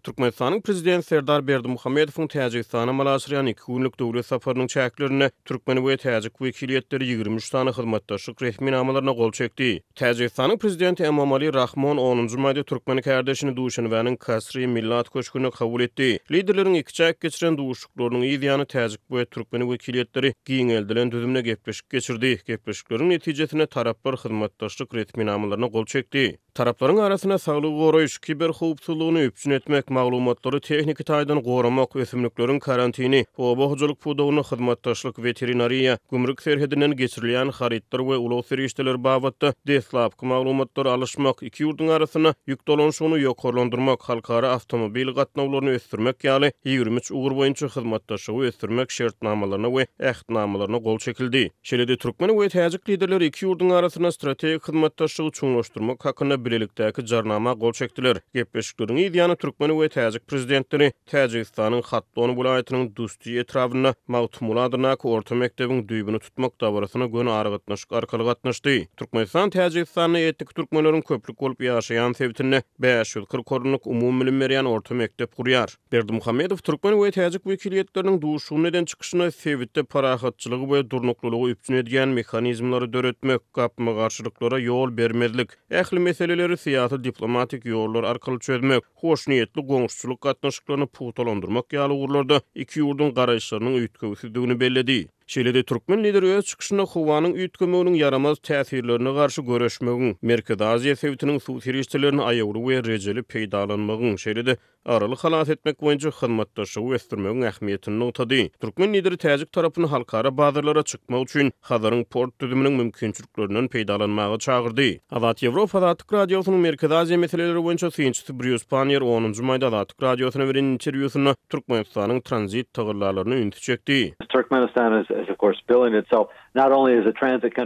Türkmenistanyň Prezidenti Serdar Berdimuhamedowyň Täjigistana amala aşyrýan iki günlük döwlet saparynyň çäklerinde türkmen we täjik wekiliýetleri 23 sany hyzmatdaşlyk resminamalaryna gol çekdi. Täjigistanyň Prezidenti Emomali Rahmon onunjy maýda türkmen kärdeşini Duşenbäniň Kasri Millat köşgünde kabul etdi. Liderleriň ikiçäk geçiren duşuşyklarynyň yz ýany täjik we türkmen wekiliýetleri giňeldilen düzümde gepleşik geçirdi. Gepleşikleriň netijesinde taraplar hyzmatdaşlyk resminamalaryna gol çekdi. Taraplaryň arasynda saglygy goraýyş, kiberhowpsuzlygyny üpjün etmek, maglumatlary tehniki taýdan goramak, ösümlikleriň karantini, oba hojalyk pudagynda hyzmatdaşlyk, weterinariýa, gümrük serhedinden geçirilýän harytlar we ulag serişdeleri babatda deslapky maglumatlary alyşmak, iki ýurduň arasynda ýük dolanyşygyny ýokarlandyrmak, halkara awtomobil gatnawlaryny ösdürmek ýaly 23 ugur boýunça hyzmatdaşlygy ösdürmek şertnamalaryna we ähtnamalaryna gol çekildi. Şeýle-de türkmen we täjik liderleri iki ýurduň arasynda strategik hyzmatdaşlygy çuňlaşdyrmak hakynda bilelikdäki Jarnama gol çekdiler. Gepleşikleriň yz ýany türkmen we täjik prezidentleri Täjigistanyň Hatlon welaýatynyň Dusti etrabynda Magtymguly adyndaky orta mekdebiň düýbüni tutmak dabarasyna göni aragatnaşyk arkaly gatnaşdy. Türkmenistan Täjigistanda etniki türkmenleriň köplük bolup ýaşaýan sebitinde 540 orunlyk umumybilim berýän orta mekdep gurýar. Berdimuhamedow türkmen we täjik wekiliýetleriniň duşuşygynda eden çykyşynda sebitde parahatçylygy we durnuklylygy üpjün edýän mehanizmleri döretmek, gapma-garşylyklara ýol bermezlik, ähli meseleleri syýasy-diplomatik ýollar arkaly çözmek, hoşniýetli goňşuçylyk gatnaşyklaryny pugtalandyrmak ýaly ugurlarda iki ýurduň garaýyşlarynyň üýtgewsizdigini belledi. Şeýle-de türkmen Lideri öz çykyşynda howanyň üýtgemeginiň ýaramaz täsirlerine garşy göreşmegiň, Merkezi Aziýa sebitiniň suw serişdelerini aýawly we rejeli peýdalanmagyň, şeýle-de Araly halas etmek boýunça hyzmatdaşlygy ösdürmegiň ähmiýetini nygtady. Türkmen Lideri täjik tarapyny halkara bazarlara çykmak üçin Hazaryň port düzüminiň mümkinçiliklerinden peýdalanmaga çagyrdy. Azat Ýewropa Azatlyk Radiosynyň Merkezi Aziýa meseleleri boýunça synçysy Brýus Panniýer onunjy maýda Azatlyk Radiosyna beren interwýusynda Türkmenistanyň tranzit tagallalaryna ünsi çekdi.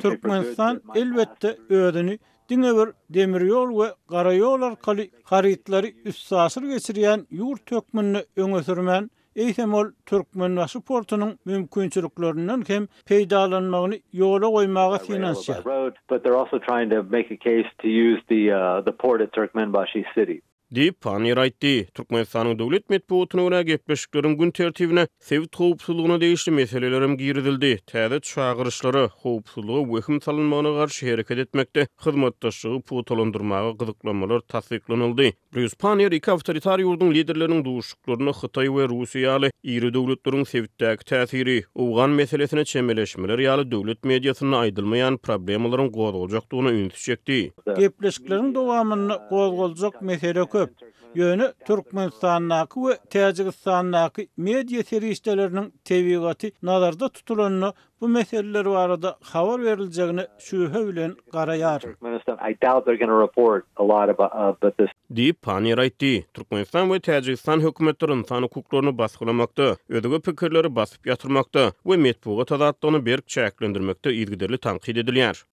Türkmenistan, elbetde, özüni diňe bir demir ýol we gara ýol arkaly harytlary üstaşyr geçirýän ýurt hökmünde öňe sürmän, eýsem ol Türkmenbaşy portunyň mümkinçiliklerinden hem peýdalanmagyny ýola goýmaga synanyşýar. Diýip, Panniýer aýtdy. Türkmenistanyň döwlet metbugatyna görä, gepleşikleriň gün tertibine sebit howpsuzlygyna degişli meselelerem girizildi. Täze çagyryşlara, howpsuzlyga wehim salynmagyna garşy hereket etmekde hyzmatdaşlygy pugtalandyrmaga gyzyklanmalar tassyklanyldy. Brýus Panniýer iki awtoritar ýurduň liderleriniň duşuşyklarynda Hytaý we Russiýa ýaly iri döwletleriň sebitdäki täsiri, owgan meselesine çemeleşmeler ýaly döwlet mediasynda aýdylmaýan problemalaryň gozgaljakdygyna ünsi çekdi. Gepleşikleriň dowamynda gozgaljak mesele köp. Ýöne Türkmenistandaky we Täjigistandaky media serişdeleriniň tebigaty nazarda tutulanda bu meseleler barada habar beriljegine şübhe bilen garaýaryn. Diýip, Panniýer aýtdy. Türkmenistan we Täjigistan hökümetleri ynsan hukuklaryny basgylamakda, özge pikirleri basyp ýatyrmakda we metbugat azatlygyny berk çäklendirmekde yzygiderli tankyt edilýär.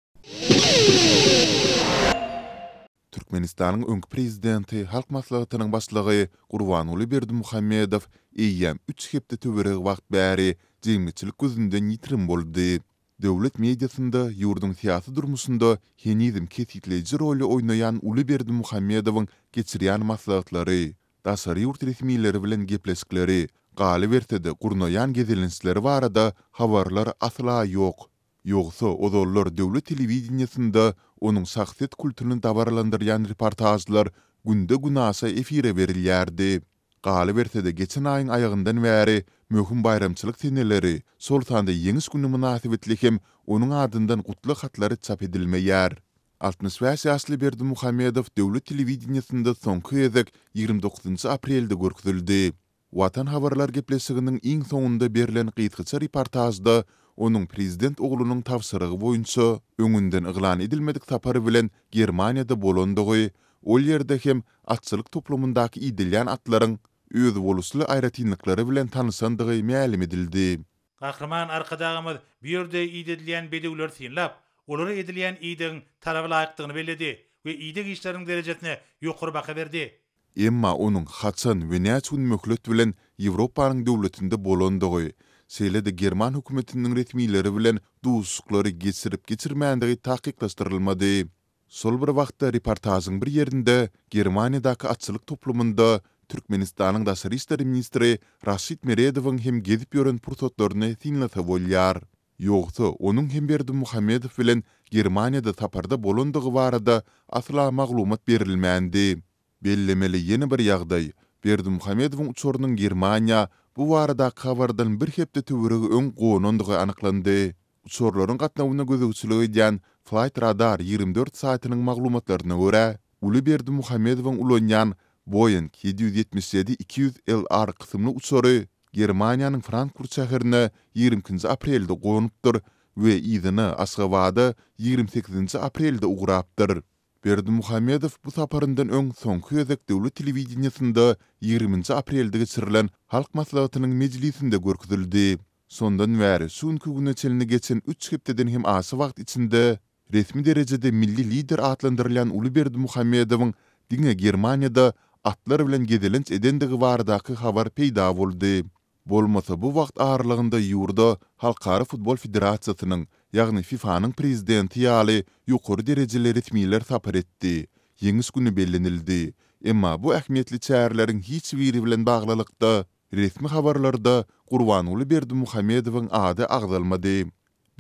Türkmenistanyň öňki prezidenti, Halk Maslahatynyň başlygy Gurbanguly Berdimuhamedow eýýäm üç hepde töweregi wagt bäri jemgyýetçilik gözünden ýitirim boldy. Döwlet mediasynda ýurduň syýasy durmuşynda henizem kesgitleýji roly oýnaýan uly Berdimuhamedowyň geçirýän maslahatlary, daşary ýurt resmileri bilen gepleşikleri, galyberse-de gurnaýan gezelençleri barada habarlar asla ýok. Ýogsa, ozallar döwlet telewideniýesinde onuň şahsyýet kultuny dabaralandyrýan reportažlar günde-günaşa efire berilýärdi. Galyberse-de, geçen aýyň aýagyndan bäri möhüm baýramçylyk seneleri, şol sanda Ýeňiş güni mynasybetli hem onuň adyndan gutlag hatlary çap edilmeýär. 65 ýaşly Berdimuhamedow döwlet telewideniýesinde soňky gezek 29 aprelde görkezildi. Watan habarlar gepleşiginiň iň soňunda berlen gysgaça reportažda onuň prezident oglunyň tabşyrygy boýunça öňünden yglan edilmedik sapar bilen Germaniýada bolandygy, ol ýerde hem atçylyk toplumyndaky idilýän atlaryň özboluşly aýratynlyklary bilen tanyşandygy mälim edildi. Gahryman Arkadagymyz bu ýerde idedilýän bedewleri synlap, olara edilýän idegiň talaba laýykdygyny belledi we ideg işleriniň derejesine ýokary baha berdi. Emma onuň haçan we näçe gün möhlet bilen Ýewropanyň döwletinde bolandygy, şeýle-de german hökümetiniň resmileri bilen duşuşyklary geçirip-geçirmändigi takyklaşdyrylmady. Şol bir wagtda reportažyň bir ýerinde Germaniýadaky atçylyk toplumynda Türkmenistanyň daşary işler ministri Raşid Meredowyň hem gezip ýören pursatlaryny synlasa bolýar. Ýogsa, onuň hem Berdimuhamedow bilen Germaniýada saparda bolandygy barada asla maglumat berilmändi. Bellemeli ýene bir ýagdaý, Berdimuhamedowyň uçarynyň Germaniýa bu baradaky habardan bir hepde töweregi öň gonandygy anyklandy. Uçarlaryň gatnawyna gözegçilik edýän Flightradar 24 saýtynyň maglumatlaryna görä, uly Berdimuhamedowyň ulanýan Boeing 777 200 LR kysymly uçary Germaniýanyň Frankfurt şäherine 22-nji aprelde gonupdyr we yzyna Aşgabada 28-nji aprelde ugrapdyr. Berdimuhamedow bu saparyndan öň soňky gezek döwlet telewideniýesinde 20-nji aprelde geçirilen Halk Maslahatynyň mejlisinde görkezildi. Şondan bäri şu günki güne çenli geçen üç hepdeden hem aşa wagt içinde resmi derejede milli lider atlandyrylýan uly Berdimuhamedowyň diňe Germaniýada atlar bilen gezelenç edendigi baradaky habar peýda boldy. Bolmasa bu wagt aralygynda ýurda Halkara futbol federasiýasynyň, ýagny FIFA-nyň prezidenti ýaly ýokary derejeli resmiler sapar etdi, Ýeňiş güni bellenildi. Emma bu ähmiýetli çäreleriň hiç biri bilen baglylykda resmi habarlarda Gurbanguly Berdimuhamedowyň ady agzalmady.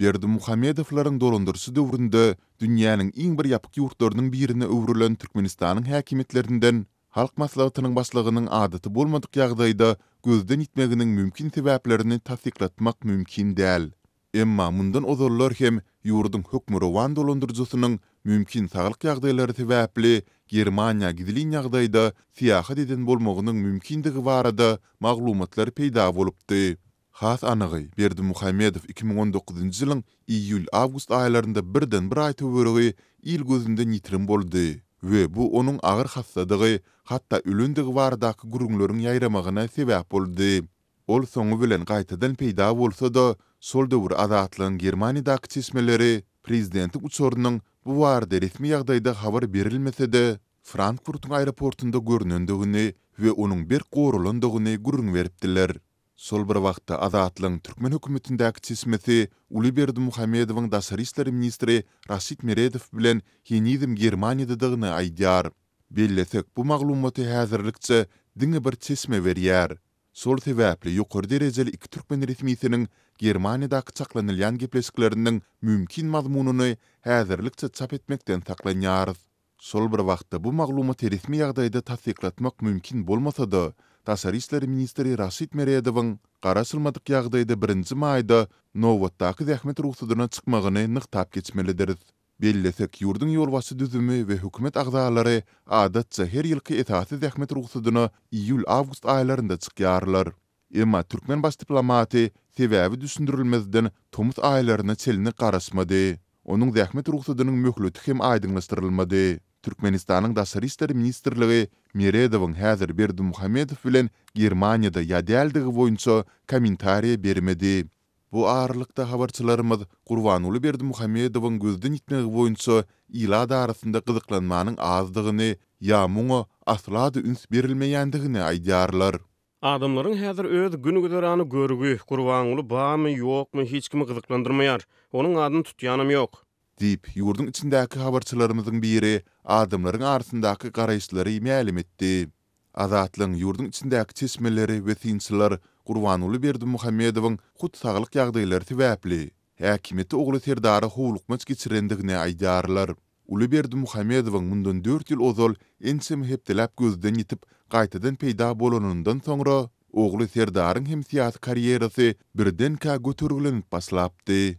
Berdimuhamedowlaryň dolandyryşy döwründe dünýäniň iň bir ýapyk ýurtlarynyň birine öwrülen Türkmenistanyň häkimiýetlerinden Halk Maslahatynyň Başlygynyň adaty bolmadyk ýagdaýda gözden ýitmeginiň mümkin sebäplerini tassyklatmak mümkin däl. Emma mundan ozallar hem ýurduň hökmürowan dolandyryjysynyň mümkin saglyk ýagdaýlary sebäpli Germaniýa gizlin ýagdaýda syýahat eden bolmagynyň mümkindigi barada maglumatlar peýda bolupdy. Has anygy, Berdimuhamedow 2019-njy ýylyň iýul-awgust aýlarynda birden bir aý töweregi il gözünden ýitirim boldy we bu onuň agyr hassadygy, hatda ölendigi baradaky gürrüňleriň ýaýramagyna sebäp boldy. Ol soňy bilen gaýtadan peýda bolsa-da, şol döwür Azatlygyň Germaniýadaky çeşmeleri prezidentiň uçarynyň bu barada resmi ýagdaýda habar berilmese-de, Frankfurtyň aeroportunda görnendigini we onuň berk goralandygyny gürrüň beripdiler. Şol bir wagtda, Azatlygyň türkmen hökümetindäki çeşmesi uly Berdimuhamedowyň daşary işler ministri Raşid Meredow bilen henizem Germaniýadadygyny aýdýar. Bellesek, bu maglumaty häzirlikçe diňe bir çeşme berýär. Şol sebäpli ýokary derejeli iki türkmen resmisiniň Germaniýadaky çaklanylýan gepleşikleriniň mümkin mazmunyny häzirlikçe çap etmekden saklanýarys. Şol bir wagtda, bu maglumaty resmi ýagdaýda tassyklatmak mümkin bolmasa-da, daşary işler ministri Raşid Meredowyň garaşylmadyk ýagdaýda birinji maýda nobatdaky zähmet rugsadyna çykmagyny nygtap geçmelidiris. Bellesek, ýurduň ýolbaşçy düzümi we hökümet agzalary adatça her ýylky esasy zähmet rugsadyna iýul-awgust aýlarynda çykýarlar. Emma türkmen baş diplomaty sebäbi düşündirilmezden tomus aýlaryna çenli garaşmady. Onuň zähmet rugsadynyň möhleti hem aýdyňlaşdyrylmady. Türkmenistanyň Daşary işler ministrligi Meredowyň häzir Berdimuhamedow bilen Germaniýada ýa däldigi boýunça kommentariýa bermedi. Bu aralykda habarçylarymyz Gurbanguly Berdimuhamedowyň gözden ýitmegi boýunça ilat arasynda gyzyklanmanyň azdygyny ýa muňa asla-da üns berilmeýändigini aýdýarlar. Adamlaryň häzir öz gün-güzerany görgi, Gurbanguly barmy, ýokmy, hiç kimi gyzyklandyrmaýar. Onuň adyny tutýanam ýok. Diýip, ýurduň içindäki habarçylarymyzyň biri adamlaryň arasyndaky garaýyşlary mälim etdi. Azatlygyň ýurduň içindäki çeşmeleri we synçylar Gurbanguly Berdimuhamedowyň hut saglyk ýagdaýlary sebäpli, häkimiýeti ogly Serdara howlukmaç geçirendigini aýdýarlar. Uly Berdimuhamedowyň mundan dört ýyl ozal ençeme hepdeläp gözden ýitip, gaýtadan peýda bolanyndan soňra, ogly Serdaryň hem syýasy karýerasy birdenkä götergilenip başlapdy.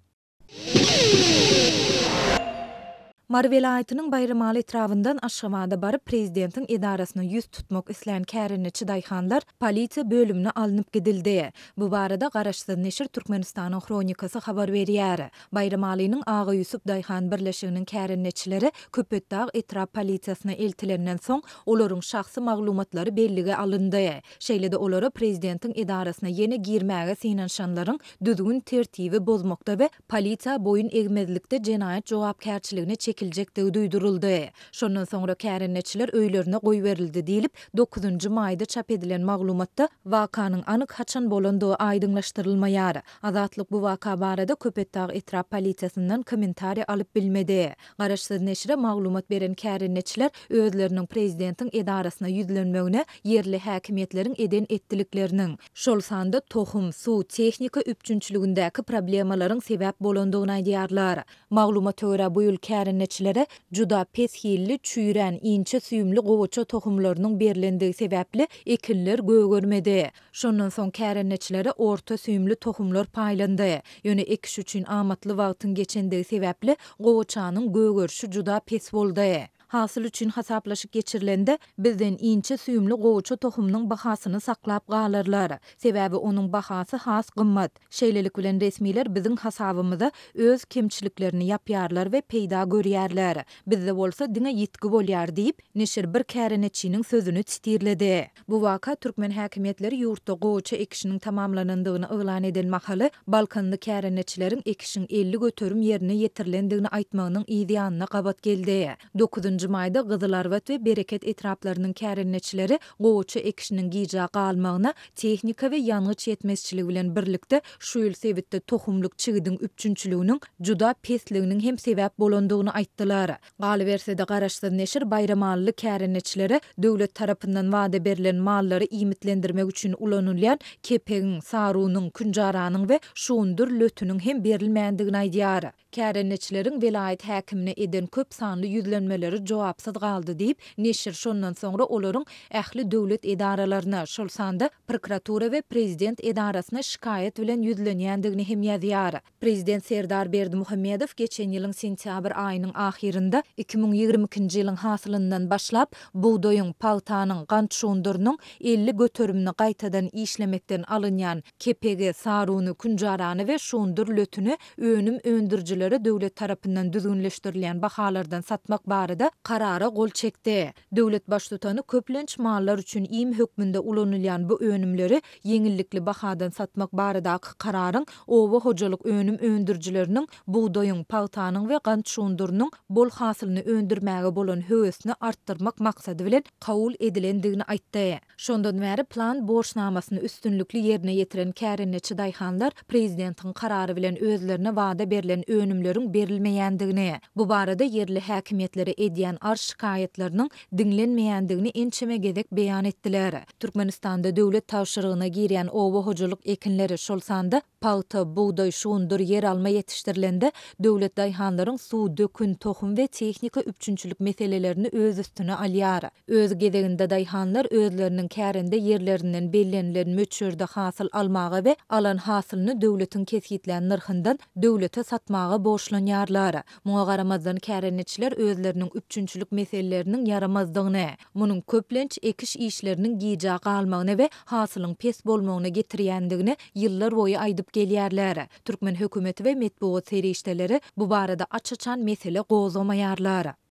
Mary welaýatynyň Baýramaly etrabyndan Aşgabada baryp, prezidentiň edarasyna ýüz tutmak islän kärendeçi daýhanlar polisiýa bölümine alnyp gidildi. Bu barada garaşsyz neşir Türkmenistanyň Hronikasy habar berýär. Baýramalynyň Agaýusup daýhan birleşiginiň kärendeçileri Köpetdag etrap polisiýasyna eltilenden soň, olaryň şahsy maglumatlary bellige alyndy. Şeýle-de olara prezidentiň edarasyna ýene girmäge synanyşanlaryň düzgün-tertibi bozmakda we polisiýa boýun egmezlikde jenaýat jogapkärçiligine çekilmegine. çekiljekdigi duýduryldy. Şondan soňra kärendeçiler öýlerine goýberildi diýlip, dokuzynjy maýda çap edilen maglumatda wakanyň anyk haçan bolandygy aýdyňlaşdyrylmaýar. Azatlyk bu waka barada Köpetdag etrap polisiýasyndan kommentariý alyp bilmedi. Garaşsyz neşire maglumat beren kärendeçiler özleriniň prezidentiň edarasyna ýüzlenmegine ýerli häkimiýetleriň eden-etdilikleriniň, şol sanda tohum, suw, tehnika üpjünçiligindäki problemalaryň sebäp bolandygyny aýdýarlar. Maglumata görä, bu ýyl kärendeçilere juda pes hilli, çüýrän, inçe süýümli gowaça tohumlarynyň berlendigi sebäpli ekinler gögermedi. Şondan soň kärendeçilere orta süýümli tohumlar paýlandy. Ýöne ekiş üçin amatly wagtyň geçendigi sebäpli gowaçanyň gögerişi juda pes boldy. Hasyl üçin hasaplaşyk geçirilende, bizden inçe süýümli gowaça tohumynyň bahasyny saklap galarlar. Sebäbi onuň bahasy has gymmat. Şeýlelik bilen resmiler biziň hasabymyza öz kemçiliklerini ýapýarlar we peýda görýärler. Bizde bolsa diňe ýitgi bolýar diýip, neşir bir käreneçiniň sözüni sitirledi. Bu waka türkmen häkimiýetleri ýurtda gowaça ekişiniň tamamlanandygyny yglan eden mahaly, balkanly kärendeçileriň ekişiň 50% ýerine ýetirilendigini aýtmagynyň yz ýanyna gabat geldi. Dokuzynjy maýda Gyzylarbat we Bereket etraplarynyň kärendeçileri gowaça ekişiniň gijä galmagyna tehnika we ýangyç ýetmezçiligi bilen birlikde şu ýyl sebitde tohumlyk çigidiň üpjünçiliginiň juda pesliginiň hem sebäp bolandygyny aýtdylar. Galyberse-de, garaşsyz neşir baýramalyly kärendeçilere döwlet tarapyndan wada berlen mallary iýmitlendirmek üçin ulanylýan kepegiň, sarunyň, künjaranyň we şugundyr lötüniň hem berilmändigini aýdýar. Kärendeçileriň welaýat häkimine eden köp sanly ýüzlenmeleri jogapsyz galdy diýip, neşir şondan soňra olaryň ähli döwlet edaralaryna, şol sanda prokuratura we prezident edarasyna şikaýat bilen ýüzlenýändigini hem ýazýar. Prezident Serdar Berdimuhamedow geçen ýylyň sentýabr aýynyň ahyrynda 2022-nji ýylyň hasylyndan başlap, bugdaýyň, pagtanyň, gant şugundyrynyň 50 göterimini gaýtadan işlemekden alynýan kepegi, saruny, künjarany we şugundyr lötüni önüm öndürijilere döwlet tarapyndan düzgünleşdirilýän bahalardan satmak barada Karara gol çekdi. Döwlet Baştutany köplenç mallar üçin iým hökmünde ulanylýan bu önümleri ýeňillikli bahadan satmak baradaky kararyň oba hojalyk önüm öndürijileriniň bugdaýyň, pagtanyň we gant şugundyrynyň bol hasylyny öndürmäge bolan höwesini artdyrmak maksady bilen kabul edilendigini aýtdy. Şondan bäri plan borçnamasyny üstünlikli ýerine ýetiren kärendeçi daýhanlar prezidentiň karary bilen özlerine wada berlen önümleriň berilmeýändigini, bu barada ýerli häkimiýetlere edýän arz-şikaýatlarynyň diňlenmeýändigini ençeme gezek beýan etdiler. Türkmenistanda döwlet tabşyrygyna girýän oba hojalyk ekinleri, şol sanda pagta, bugdaý, şugundyr, ýeralma ýetişdirilende, döwlet daýhanlaryň suw, dökün, tohum we tehnika üpjünçilik meselelerini öz üstüne alýar. Öz gezeginde daýhanlar özleriniň kärende ýerlerinden bellenilen möçberde hasyl almaga we alan hasylyny döwletiň kesgitlän nyrhyndan döwlete satmaga borçlanýarlar. Muňa garamazdan kärendeçiler özleriniň üpjünçilik meseleleriniň ýaramazdygyny, munuň köplenç ekiş işleriniň gijä galmagyna we hasylyň pes bolmagyna getirýändigini ýyllar boýy aýdyp gelýärler. Türkmen hökümeti we metbugat serişdeleri bu barada aç-açan mesele gozgamaýarlar.